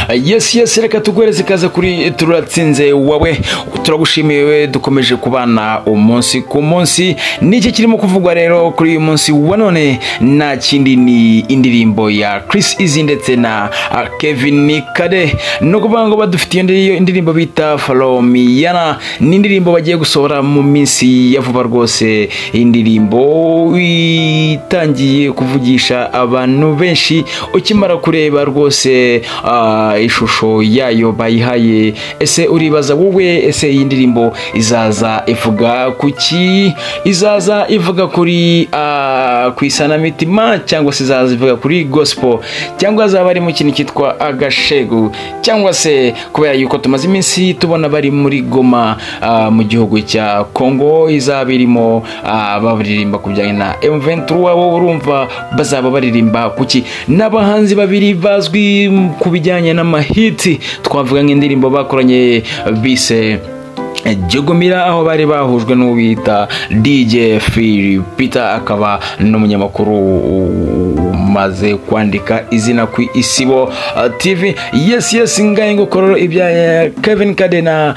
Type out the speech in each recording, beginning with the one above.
Yes, yes, reka tuguhereze ikaze kuri Turatsinze Wawe. Turagushimiye, dukomeje kubana umunsi ku munsi. Niki kirimo kuvugwa rero kuri uyu munsi wa none? Nta kindi, ni indirimbo ya Chris Easy ndetse na Kevin Kade. No kuvuga ngo badufitiye indirimbo bita Folomiana, ni indirimbo bagiye gusohora mu minsi ya vuba rwose. Indirimbo itangiye kuvugisha abantu benshi ukimara kureba rwose ishusho yayo bayihaye. Ese uribaza wowe, ese iyi ndirimbo izaza ivuga kuki? Izaza ivuga kuri ku isanamitima, cyangwa se izaza ivuga kuri gospel, cyangwa azaba ari mu kintu cyitwa agashegu, cyangwa se kubera yuko tumaze iminsi tubona bari muri Goma, mu gihugu cya Congo, izaba irimo baririmba ku bijyanye na M23? Wowe urumva bazaba baririmba kuki? N'abahanzi babiri bazwi ku bijyanye n'amahiti, twavuga nk'indirimbo bakoranye bise Jugumira, aho bari bahujwe n'uwita DJ Phil Peter, akaba n'umunyamakuru umaze kwandika izina ku Isibo TV. Yes, ngaye ngukororo ibya Kevin Kade na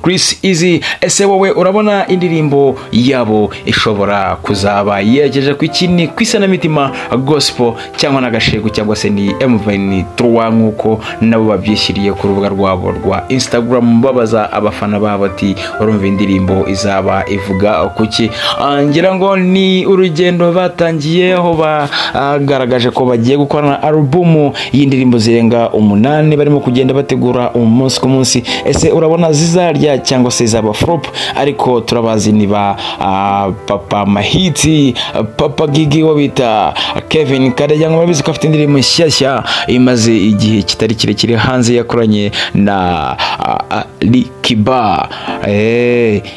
Chris Easy. Ese wowe urabona indirimbo yabo ishobora kuzaba yerekeje ku kini, ku isanamitima, gospel, cyangwa n'agashegu, cyangwa se ni M23 nk'uko nabo babyishyiriye ku rubuga rwabo rwa Instagram, babaza abafana babo ati: "Urumva indirimbo izaba ivuga kuki?" Ngira ngo ni urugendo batangiye, aho bagaragaje ko bagiye gukorana alubumu y'indirimbo zirenga 8, barimo kugenda bategura umunsi ku munsi. Ese urabona zizarya cyangwa se izaba flop? Ariko turabazi niba Papa Mahiti, Papa Gigi wo bita Kevin Kade, cyangwa murabizi ko afite indirimbo nshyashya imaze igihe kitari kirekire hanze, yakoranye na Ali Kiba,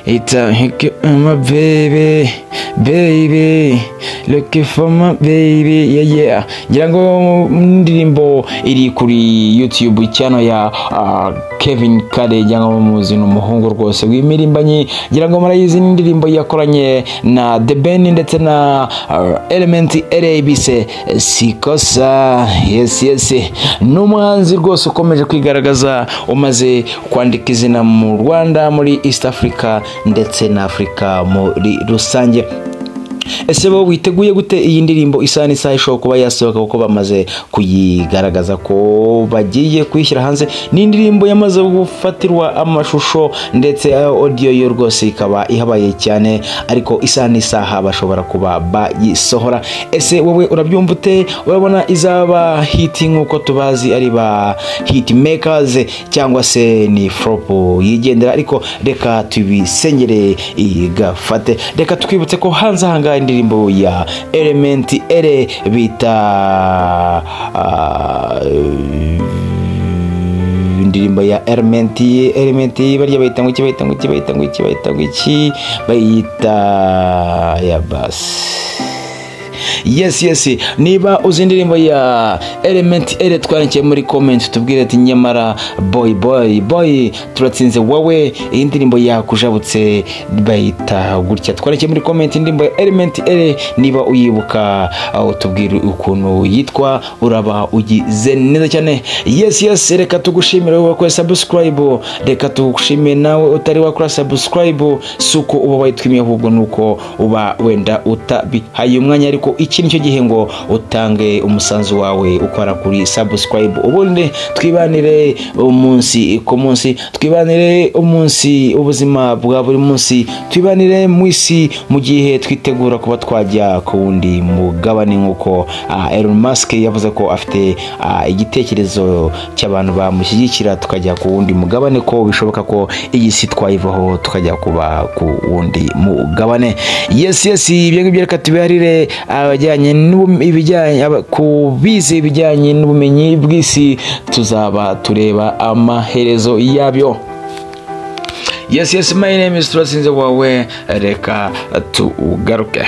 ita my baby, baby, looking for my baby, yeah. Ngira ngo indirimbo iri kuri YouTube channel ya Kevin Kade, ngira ngo muzi, ni umuhungu rwose w'imirimbanyi. Ngira ngo murayizi, ni indirimbo yakoranye na The Ben ndetse na Element RABC Sikosa. Yes, ni umuhanzi rwose ukomeje kwigaragaza, umaze kwandika izina mu Rwanda, muri East Africa ndetse na Africa muri rusange. Ese bo witeguye gute iyi ndirimbo? Isaha n'isaha ishobora kuba yasohoka, kuko bamaze kuyigaragaza ko bagiye kuyishyira hanze. Ni indirimbo yamaze gufatirwa amashusho, ndetse audio yo rwose ikaba ihabaye cyane, ariko isaha n'isaha bashobora kuba bayisohora. Ese wowe urabyumva ute? Urabona izaba hit nk'uko tubazi ari ba hit makers, cyangwa se ni flop yigendera? Ariko reka tubisengere igafate. Reka twibutse ko hanze ahangaha indirimbo ya Element Eleeeh bita indirimbo ya Element, barya bayita ngo iki? Bayita ngo iki? Bayita ngo iki? Bayita ngo iki? Bayita ya basi. Yes, niba uzi indirimbo ya Element Eleeeh, twandikiye muri comment tubwire ati: "Nyamara boy, boy, boy, Turatsinze wowe, iyi ndirimbo yakujabutse bayita gutya." Twandikiye muri comment indirimbo ya Element Eleeeh, niba uyibuka tubwire ukuntu yitwa, uraba ugize neza cyane. Yes, reka tugushimire wowe wakoze subscribe. Reka tugushimire nawe utari wakora subscribe. Si uko uba wayitwimiye, ahubwo nuko uba wenda utabihaye umwanya, ariko iki nicyo gihe ngo utange umusanzu wawe ukora kuri subscribe, ubundi twibanire umunsi ku munsi, twibanire umunsi ubuzima bwa buri munsi, twibanire mu isi mu gihe twitegura kuba twajya ku wundi mugabane, nk'uko Elon Musk yavuze ko afite igitekerezo cy'abantu bamushyigikira tukajya ku wundi mugabane, ko bishoboka ko iyi si twayivaho tukajya kuba ku wundi mugabane. Yes, ibyo ngibyo reka tubiharire abajyanye ibijyanye ku bize ibijyanye n'ubumenyi bw'isi, tuzaba tureba amaherezo yabyo. Yes, my name is Turatsinze Wawe. Reka tugaruke.